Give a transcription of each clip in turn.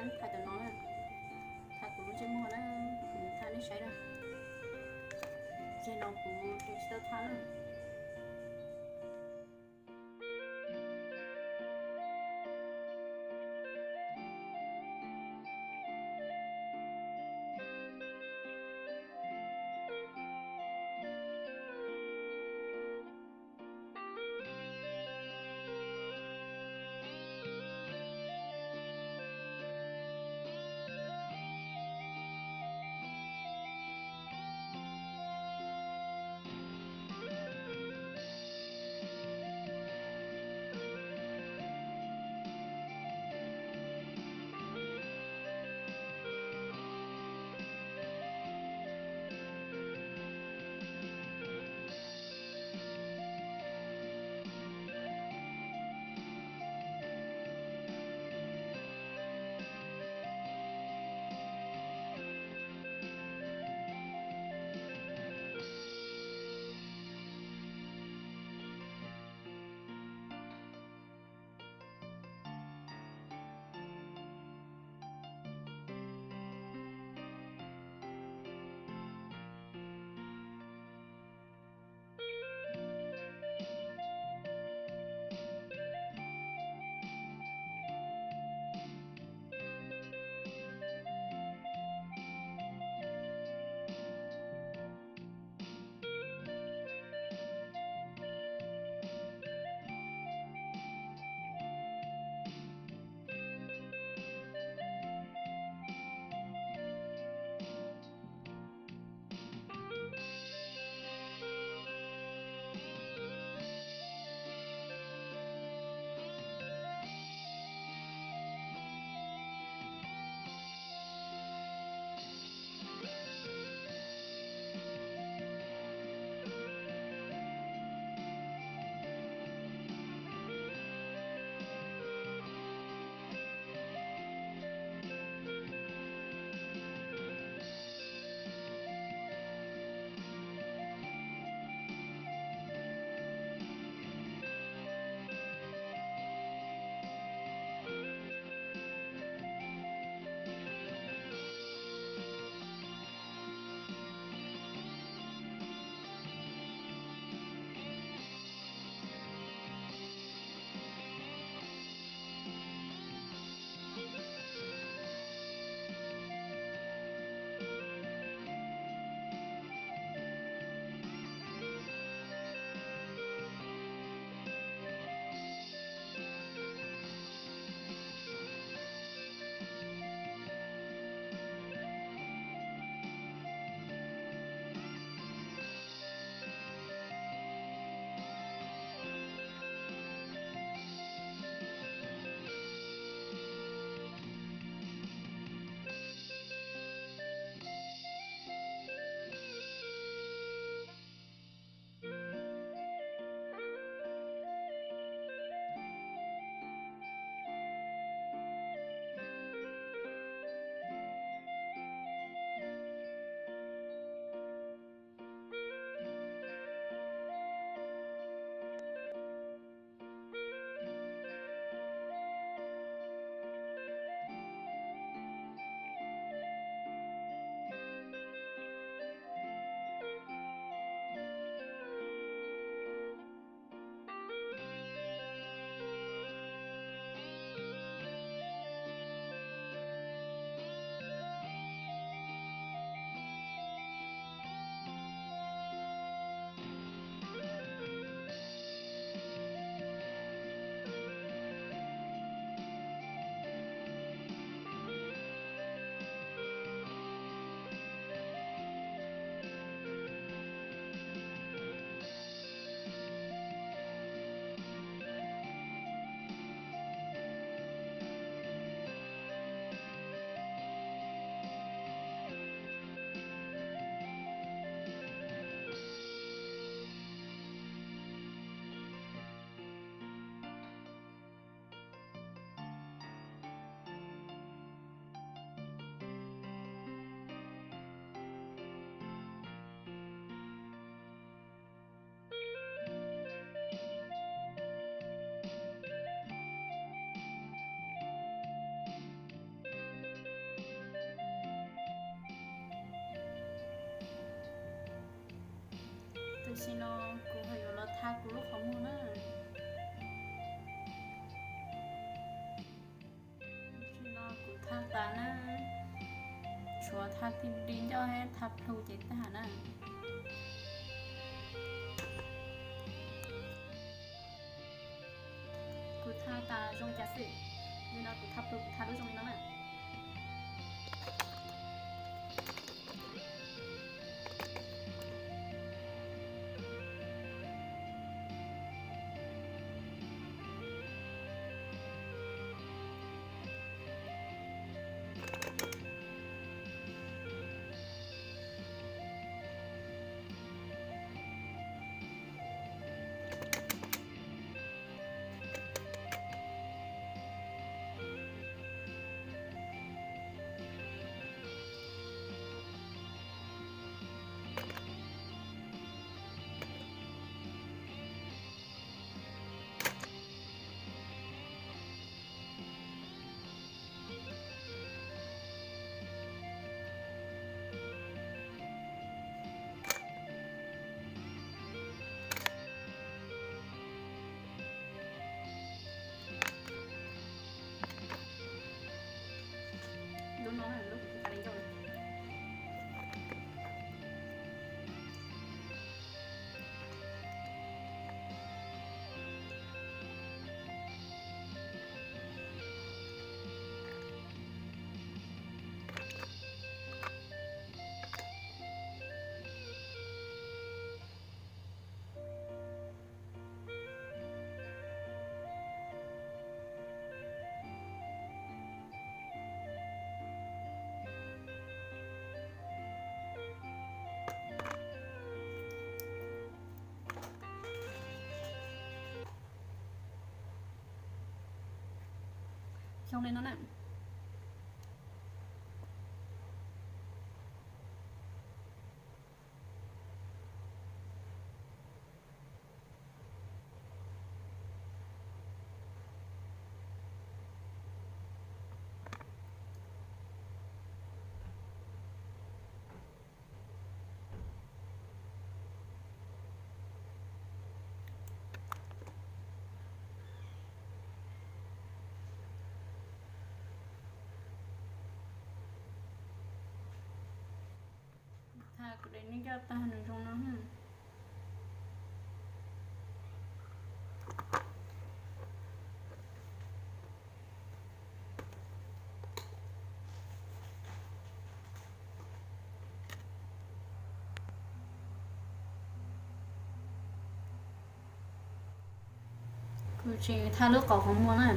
Thaij tam no na, thaij kuv lub ntsej muag na, kuv thaij nej saib na. Ces no kuv tsis tau thaij na. Tam sim no kuv ho yuav los tha kuv lub qhov muag na. Tam sim no kuv tha tas na, tshuav tha ti di ncauj thiab tha plhu ces tag na. Kuv tha tas zoo cas xwb, li no kuv tha plhu kuv tha lub zoo li no na. Lub no lub kuv tha li ncauj na. Xyoo li no na. Tha kuv daim nij ncauj tag nws zoo no. Kuv tsis tha lub qhov qhov muag na.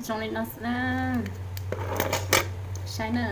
Zoo li no xwb na. Saib na.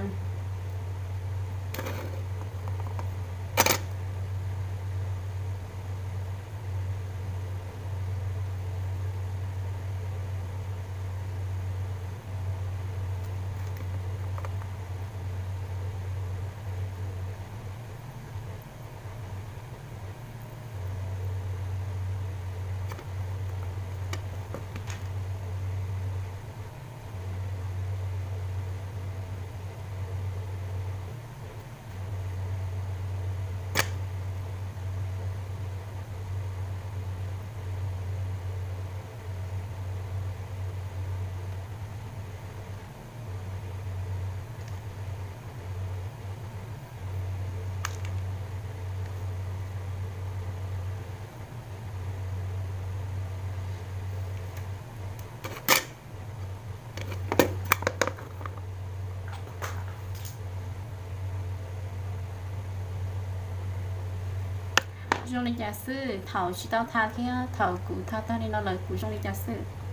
Zoo li cas xwb, thaum tsis tau tha thiab thaum kuv tha tag li no lawm kuv zoo li cas xwb?